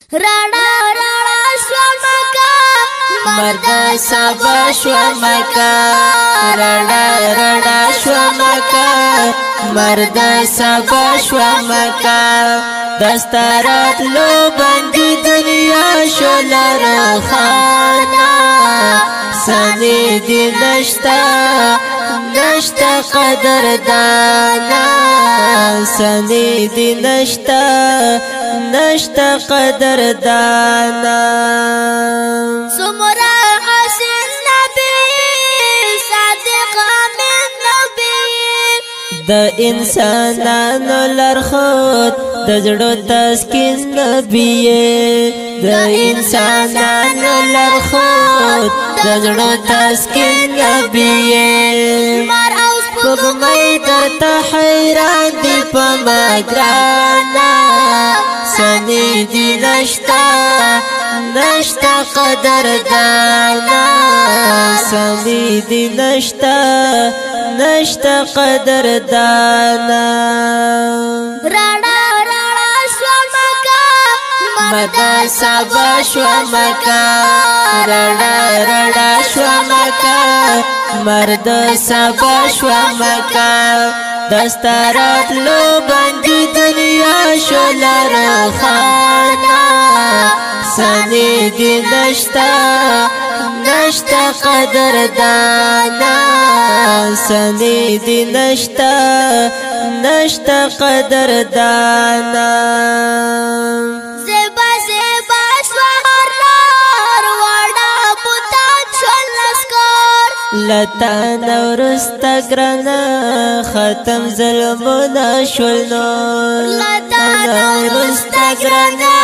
رڼا رڼا شوه مکه، مرد سبا شوه مکه. رڼا رڼا شوه مکه، مرد سبا شوه مکه. دستارات لو بندي دنیا شو لرخانا، سنی دی نشتا نشتا قدر دانا، سنی دی نشتا نشتا قدر دانا. څومره حسین نبی، صادق امین نبی، د انسانانو لارښود، د زړه تسکین نبی. د انسانانو لارښود، د زړه تسکین نبی. لمر او سپوږمۍ درته حیران دي په ما ګرانه، سنې دي نشته نشته قدر دانا، سنې دي نشته نشته قدر دانا. رڼا رڼا شوه مکه، مرد سبا شوه مکه. رڼا رڼا شوه مکه، مرد سبا شوه مکه. دستارات لو بندي دنیا شو لرخانا، سنې دي نشته نشته قدر دانا، سنې دي نشته نشته قدر دانا. زیبا زیبا شوه هر لار، واړه بوتان شول لښکر. لتا نورسته ګرانه، ختم ظلمونه شول نور. لتا نورسته ګرانه،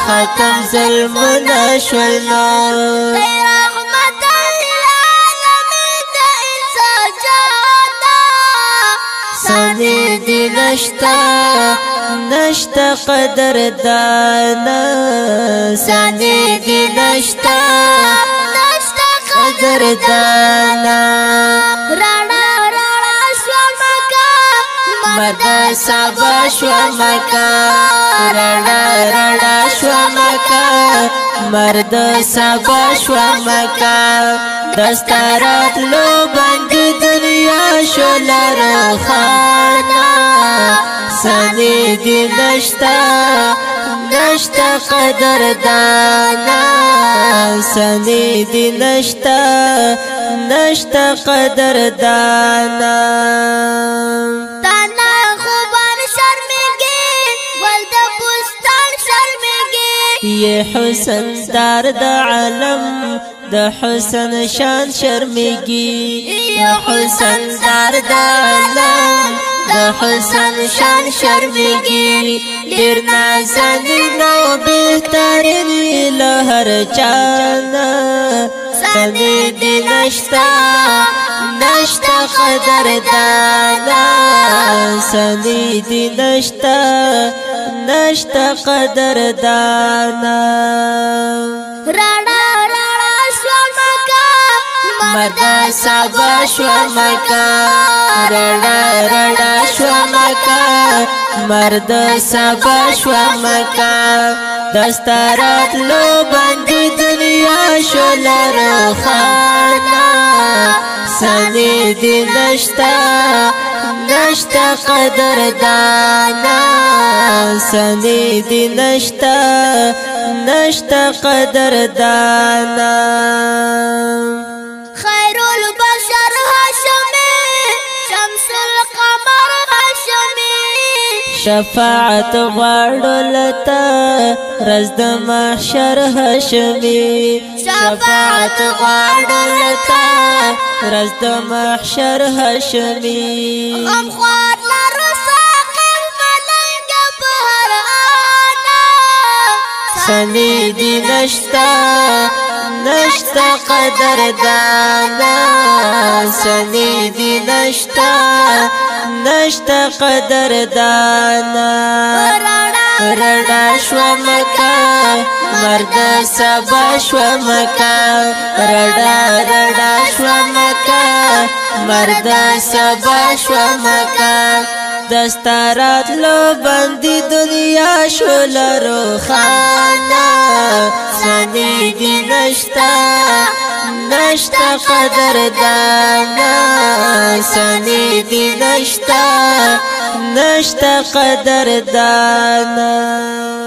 ختم ظلمونه شول نور. دی رحمت للعالمین، د انسان جانا، سنې دي نشته نشته قدر دانا، سنې دي نشته نشته قدر دانا. رڼا رڼا شوه مکه، مرد سبا شوه مکه. رڼا رڼا شوه مکه، مرد سبا شوه مکه. دستارات لو بندي دنیا شو لرخانا، سنې دي نشته نشته قدر دانا، سنې دي نشته نشته قدر دانا. تانا خوبان شرمېږي، ګل د بوستان شرمېږي. یہ حسن دار د عالم، د حسن شان شرمېږي. یہ حسن دار د عالم، د حسن شان شرمېږي. ډېر نازنین او بهترین له هر چا نه، سنې دي نشته نشته قدر دانا، سنې دي نشته نشته قدر دانا. رڼا رڼا شوه مکه، مرد سبا شوه مکه. رڼا رڼا شوه مکه، مرد سبا شوه مکه. دستارات لو بندي دنیا شو لرخانا، سنې دي نشته نشته قدر دانا، سنې دي نشته نشته قدر دانا. خیر البشر هاشمي، شمس القمر هاشمي، شفاعت غواړو لتا رز د محشر هاشمي. شفاعت غواړو لتا رز د محشر هاشمي. غمخوار لرو ساقي ملنګ په هر آنا، سنې دي نشته نشته قدر دانا، سنې دي نشته نشته قدر دانا. رڼا رڼا شوه مکه، مرد سبا شوه مکه. رڼا رڼا شوه مکه، مرد سبا شوه مکه. دستارات لو بندي دنیا شو لرو خانه. ثانی دی نشتا، نشتا قدر دانا، ثانی دی نشتا، نشتا قدر دانا.